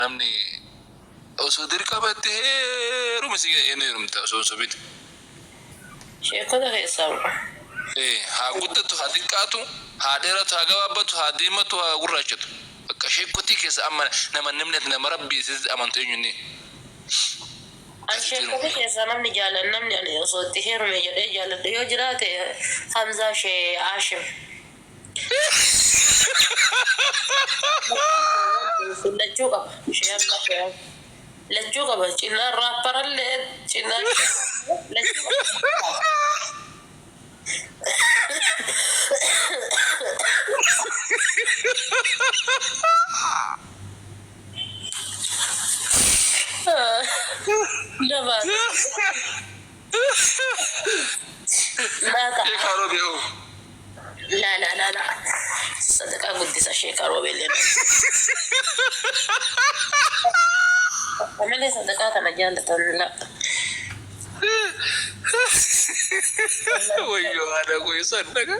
Namni osoo dirqama itti heerumi si eenyu heerumta osoo hin sobin. Sheekota keessaa moo. Ee haa guddattu haa xiqqaatu haa dheeratu haa gabaabbatu haa diimatu haa gurraachatu bakka sheekkotii keessa amma nama namni ati nama rabbii sitti amantu eenyu inni An asitti sheekota heerumte. keessaa namni jaalan namni ani osoo itti heerume jedhee jaaladhu yoo jiraate Hamzaa shee Aashim. Lachuu qaba. Shee Hamzaa shee Aashim. Lachuu qaba. Cinaan raapparallee cinaan lachuu qaba. Dabaa. Laata. Sheekaa Roobee hoo? Laa laa laa laa. Sadaqaa guddisa sheekaa roobeellee. Malee sadaqaa kana jaallatan laa. Wayyoo haadha koo isaan dhaga.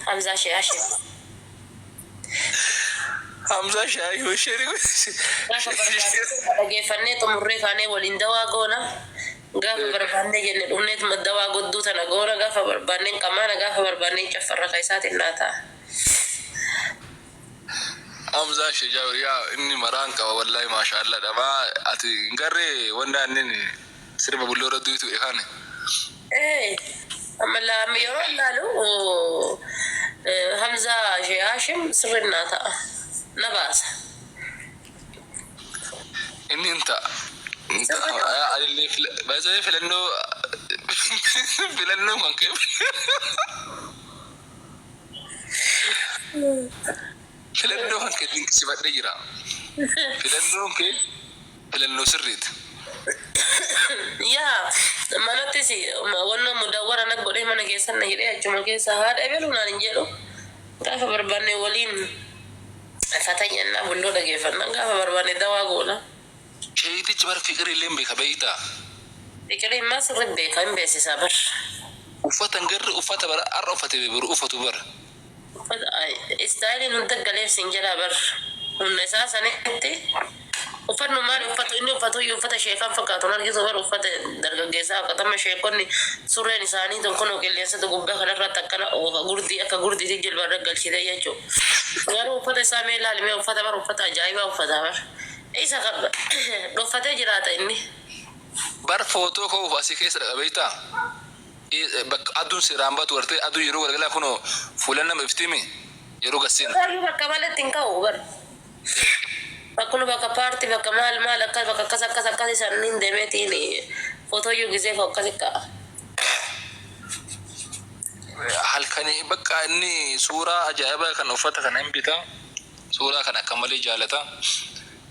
Hamzaa shee ashee. Hamzaa shaayii sheerii Gaafa barbaanne sirba dhageeffannee xumurree kaanee waliin dawaa goona. Gaafa barbaannee jenne dhumneetuma dawaa godduu tana goona. Gaafa barbaanneen qamaana gaafa barbaanneen caffarra ka isaatiin naa ta'a. Hamzaa shee jaabir yaa inni maraan qaba wallahi maashaallah dha maa ati hin garree wanda annin sirba bulloo irra duutu ekaane. Ee amma laa yeroo laalu Hamzaa shee Haashim sirriin naa ta'a. Na baasa. Inni hin ta'a. Hin ta'a. Anillee baay'ee filannoo filannoo kan kee. Filannoo kan kee dinqisifadhee jira. Filannoon kee filannoo sirriiti. Yaa manattis wanna mudawwara na godhee mana keessan na hidhee achuma keessa haadha ebelu naan hin jedhu. Gaafa barbaanne waliin fatanyannaa bulloo dhageeffanna gaafa barbaanne dawaa goona. Sheeytichi bar fiqiri illee hin beeka beeytaa. Fiqiri immaa sirri beeka hin beesisaa bar. Uffata hin garre uffata bara har'a uffate boru uffatu bar. Uffata istaayiliin hunda galeef sin jedhaa bar humna isaa sanitti uffannu maali uffatu inni uffatu iyyuu uffata sheekaan fakkaatu hin argitu bar uffata dargaggeessaa akkatama sheekonni surreen isaanii tun kunoo qilleensatu gubbaa kanarratti akkana oofa gurdii akka gurdiitti jilba irra galchite jechuu garuu uffata isaa mee ilaali mee uffata bar uffata ajaa'ibaa uffata bar isa kan dhoffatee jiraata inni. Bar footoo ka'uuf asii keessa dhaqa beektaa? Bakka aduun seeraan baatu gartee aduun yeroo galgalaa kunoo fuulan nama iftiimi yeroo gad seentu. Garuu bakka maletti hin ka'u bar. Bakkuma bakka paartii bakka maal maal akkas bakka akkas akkas akkas sanniin deemeetiin footooyyuu gisee ka'u akkasi ka'a. Halkanii bakka inni suuraa ajaa'ibaa kan uffata kana hin bita. Suuraa kana akka malee jaalata.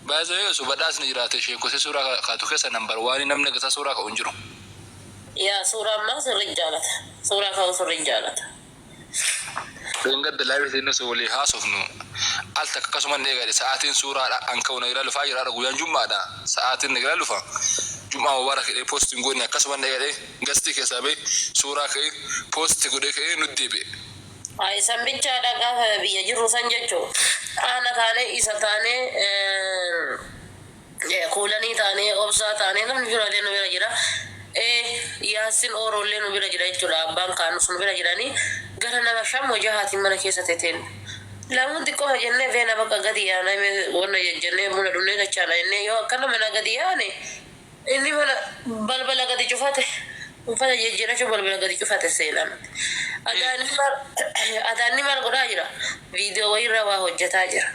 By the way osoo badhaasni jiraate sheekosee suuraa kaatu keessa number one namni akka isaa suuraa ka'u hin jiru. Yaa suuraa ammaa sirri jaalata. Suuraa ka'uu sirri jaalata. Dheengadda live seenne osoo walii haasofnu al takka akkasuman eegale sa'aatiin suuraadha an ka'u na jalaa lufaa jira har'a guyyaan jum'aadha sa'aatiin na jalaa lufa jum'aa mubaarak jedhee post hin goone akkasuman eegale gastii keessaa ba'e suuraa ka'e post godhee ka'ee nutti deebi'e. Hayi san bichaadha gaafa biyya jirru san jechu aana taane isa taane kuulanii taane obsaa taane namni birallee nu bira jira yaassin ooroollee nu bira jira jechuudha abbaan kaanus nu bira jiranii gara nama shan jahaatiin mana keessa teteen lamuun xiqqooma jennee feena bakka gadi yaana wanna jennee buna dhunnee dachaana jennee yoo akkana mana gadi yaane Inni mana balbala gadi cufate uffata jijjiirachuu balbala gadi cufate seenan. Adaanni maal adaanni maal godhaa jira? Viidiyoo wayiirra waa hojjetaa jira.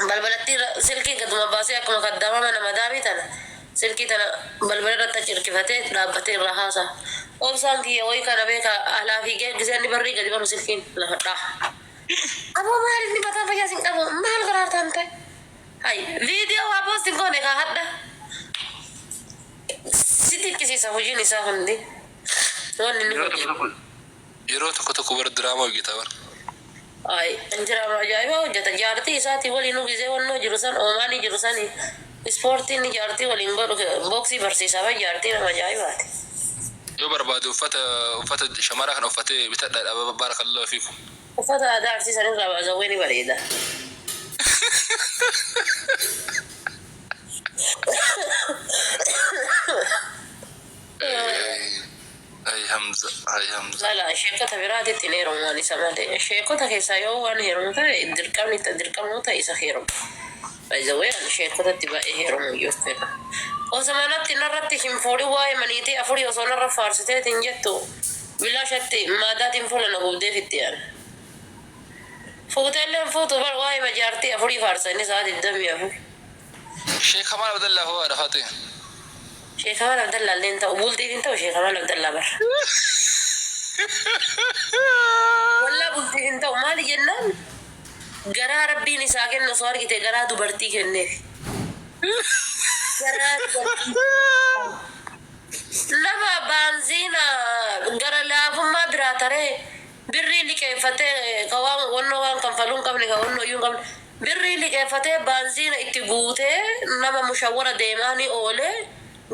Balbalattii irra silkii gaduma baasee akkuma kaddaamaa mana madaamii tana silkii tana balbala irratti achi hirkifatee dhaabbatee irraa haasa'a. Obsaan kiyya wayii kana beeka alaa fiigee gisee inni barrii gadi banu silkiin lafa dhaha. Aboo maal inni mataan fayyaa sin qabu maal godhaa ta'e? Hay video waa post hin goone kaa hadha. Si xiqqisiisa hojiin isaa hundi. Wanni inni Yeroo tokko hojjetu. tokko yeroo tokko tokko bar diraamaa hojjeta bar. Ay diraama ajaa'ibaa hojjeta. Jaartii isaatii waliinuu gizee wannoo jiru san oomaanii jiru sani ispoortii inni jaartii waliin godhu booksii barsiisaa bar jaartii nama ajaa'ibaati. Yoo barbaade uffata uffata shamaraa kana uffatee bitadhaadha baarakallahu fiikum. Uffata aadaa Arsii sanirraa baazawwee ni bareeda. Ay Hamza ay Hamza. Lala sheekota biraatitti hin heerumu ani isa malee. Sheekota keessaa yoo waan heerumu ta'e dirqamni dirqamuu ta'e isa heerumu. By the way ani sheekotatti baay'ee heerumu iyyuu fedha. Osuma natti narratti hin fuudhin waa'ee maniitii afurii osoo narra faarsiteetiin jettu bilaashatti maadaatiin fuula na gubdee fitti yaani. Fuuteellee hin fuutu bar waa'ee majaartii afurii faarsa inni sa'a 24. Sheek Kamaal Abdallaa hoo haadha Faaxee. Sheek Kamal Abdallaa illee hin ta'u bultiif hin ta'u Sheek Kamal Abdallaa bar. Wallaa bultiif hin ta'u maali jennaan garaa rabbiin isaa kenne osoo argite garaa dubartii kenneef. Garaa dubartii. Nama baanziina gara laafummaa biraa taree birrii liqeeffatee ka waan wannoo waan kanfaluu hin qabne ka wannoo iyyuu hin qabne birrii liqeeffatee baanziina itti guutee nama mushawwara deemaa ni oole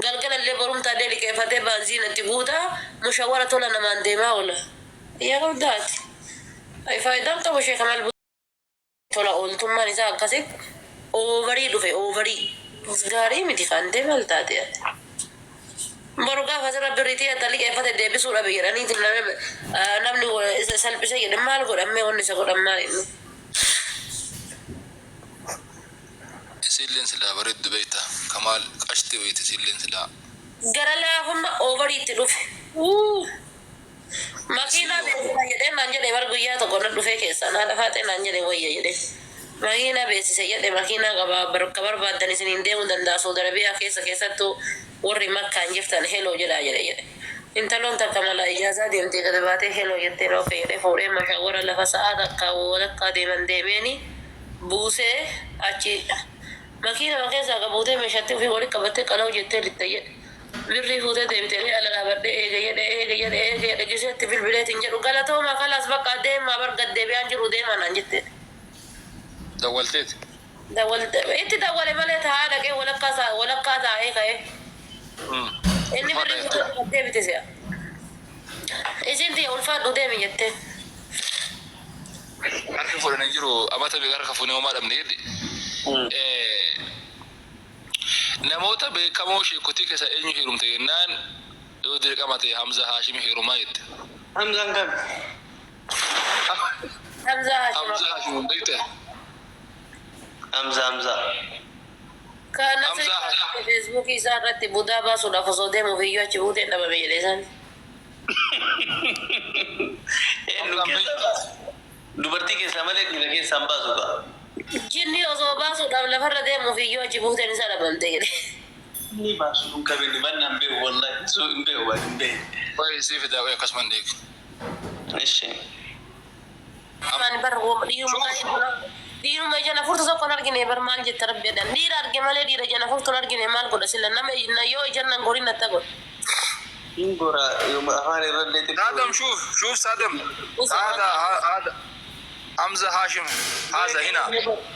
galgalallee borumtaallee liqeeffatee baanziina itti guuta mushawwara tola namaan deemaa oola. Yaa qabdaati. Faayidaan qabu Sheek Kamal tola ooltummaan isaa akkasitti oovarii dhufe oovarii gaarii miti kan ta'e maal taate ati. Boru gaafa asirra birriitii adda liqeeffate deebisuu dhabe jedhaniitiin namni isa salphisee jedhe maal godhammee wanni isa godhan maal inni. Isiilleen silaa bareeddu beekta Kamaal qashtii wayiiti isiilleen silaa. Gara laafummaa oovariitti dhufe. Wuu. Makiinaa beeksisa jedhee naan jedhe bar guyyaa tokko na dhufee keessaan haadha faaxee naan jedhe wayya jedhe. Makiinaa beeksise jedhe makiinaa qaba bakka barbaaddan isiniin deemuu danda'a Saudi Arabiyaa keessa keessattuu warri makkaan jirtan heloo jedhaa jedhe jedhe. Intaloon takka mala ijaazaa deemtee gad baatee heloo jetteen okay jedhee fuudhee mashawwara lafa sa'aa takkaa walakkaa deeman deemeeni buusee achi makiinama keessaa qabuutee meeshaatti ofii walitti qabattee qalaw jettee lixxe jedhe. Birrii fuutee deebite jedhee ala dhaabadhee eege jedhe eege jedhe eege jedhe giseetti bilbileetiin jedhu galatoomaa kalaas bakka deemaa bar gad deebi'aan jiru deemaa naan jette. Dawwalteeti. Dawwalte itti dawwale malee taa'aa dhaqee walakkaa saa walakkaa taa'ee ka'ee. Inni Ulfaadha birrii jettee. fuutee gad deebite si'a. Isiin tiyya ulfaadhu deemi jettee. Harka fuudhan hin jiru amata meeqa harka fuunee homaa dhabne jedhe. Namoota beekamoo sheekotii keessaa eenyu heerumte jennaan yoo dirqama ta'e Hamza Haashimi heerumaa jette. Hamzaan kami? Hamzaa Haashim Hamza Haashim hin beekte? Hamza Hamza. Kan Nasri Hamzaa Haashim. Feesbuukii isaa irratti budaa baasuudhaaf osoo deemuuf iyyuu achi buuteen dhabame jedhe isaan. Eenyu Hamzaan keessa beektu? baasu? Dubartii keessaa malee dhiira keessaa hin baasu kaa. Jinni osoo baasuudhaaf lafarra deemuuf iyyuu achi buuteen isaa dhabamte jedhe. Inni baasu sun qabeenyi banna hin beeku wallahi su hin beeku waan hin beekne. Qoy sii fidaa qoy akkasuman eegi. Ishi. Ani bar dhiiruma dhiiruma ija na furtu tokko hin argine bar maal jetta rabbi jedhan dhiira arge malee dhiira ija na furtu hin argine maal godha sila nama yoo ija nan gorin natta godha. Hin gora yooma afaan irrallee xiqqoo. Saadam shuuf shuuf Saadam haadha haadha Hamza Hashim haza hina.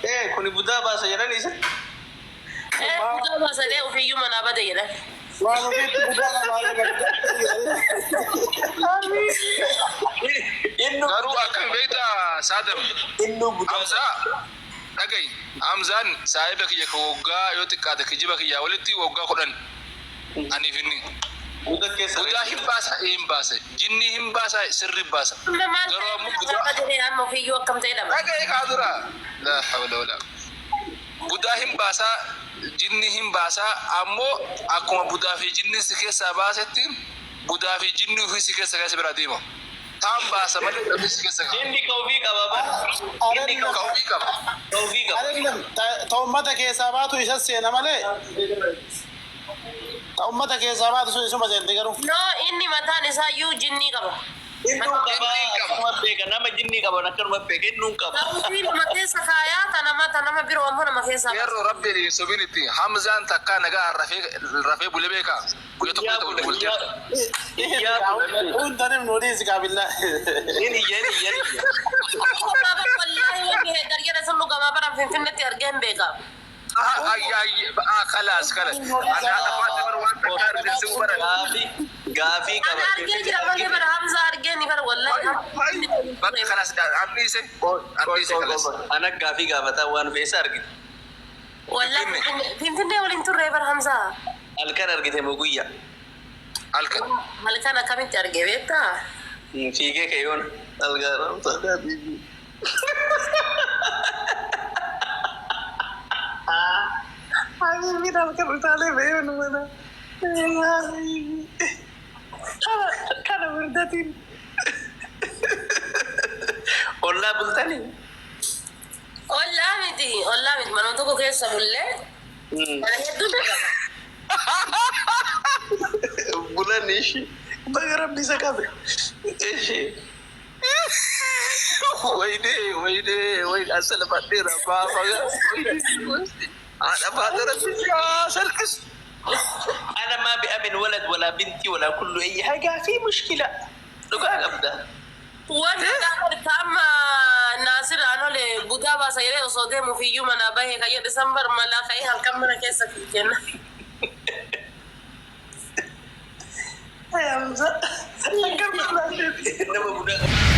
Eh kuni budaa baasa jedhan isa. Eh budaa baasa jedhee ofiiyyuu manaa bade jedhan. Waan ofiitti budaa namaa Innu Garuu akkam beektaa Saadam innu budaa. Hamza dhaga'i Hamzaan saahiba kiyya ka waggaa yoo xiqqaate kijiba kiyyaa walitti waggaa 10 aniif inni. Buda keessa Budaa hin baasa ee hin baasa jinnii hin baasa sirri baasa Amma maal garuu ta'e ammoo manaa budaa bade amma ofiiyyuu akkam ta'e dhabame. dhaga'i kaa dura laa hawla walaa budaa hin baasaa jinni hin baasaa ammoo akkuma budaa fi jinni si keessaa baasetti budaa fi jinni ofii si keessa keessa biraa deema taan baasa malee ofii si keessa qaba Inni ka ofii qaba bar. Inni ka ofii qaba. ka ofii qaba. Adeemnan ta ummata keessaa baatu isa seena malee ta ummata keessaa baatu sun isuma seenti garuu. No inni mataan isaa iyyuu jinnii qaba. Innuun qaba Jinniin qaba. akkanuma beeka nama jinnii qaban akkanuma beeka innuun qaba. Ta ofii nama keessa kaayaa ta nama ta nama biroo ammoo nama keessaa baasa. Qeerroo rabbi jedhi hin sobin itti Hamzaan takkaa nagaa rafee rafee bule beekaa guyya tokko Iyyaa ta'u bula bultee. iyyaa iyyaa bula. Hunda nimnu dhiisi kaabillaa. Inni iyya inni iyya inni iyya. Dhugumaa bar wallaahi wanni heddar jedhe sun dhugamaa baran finfinnetti argee hin beeka. Kalaas kalaas. Ani haadha faatee bara waan takka argite si baran. Gaafii gaafii Ana qaba. argee jira malee bara Hamza argee ni bara wallahi. Bakka kalaas anniise anniise kalaas. Ana gaafii gaafataa waan feesa argite. Wallahi Finfinnee waliin turre bara Hamza. Halkan argite moo guyyaa? Halkan. Halkan akkamitti argee beektaa? Fiigee keeyoon. Algaa ramsaa bibi. Habibi halkan utaalee ba'ee mana. Kana kana wirdatiin. Ollaa bultanii. Ollaa miti, ollaa miti, manuma tokko keessa bullee. Mana hedduun qaba. Bulan ishee. Baga rabbi isa qabe. Ishee. Wayne wayne wayne asalamadheera baafaga. Haadha faatee rabbi salqis. أنا ما بأمن ولد ولا بنتي ولا كل أي حاجة في مشكلة. Dhugaa qabda. Wanti gaafa amma Naasir Anolee budaa baasa jedhee osoo deemuuf iyyuu manaa bahee kan jedhe san bar malaa ka'ee halkan mana keessa fiigenna. Nama budaa.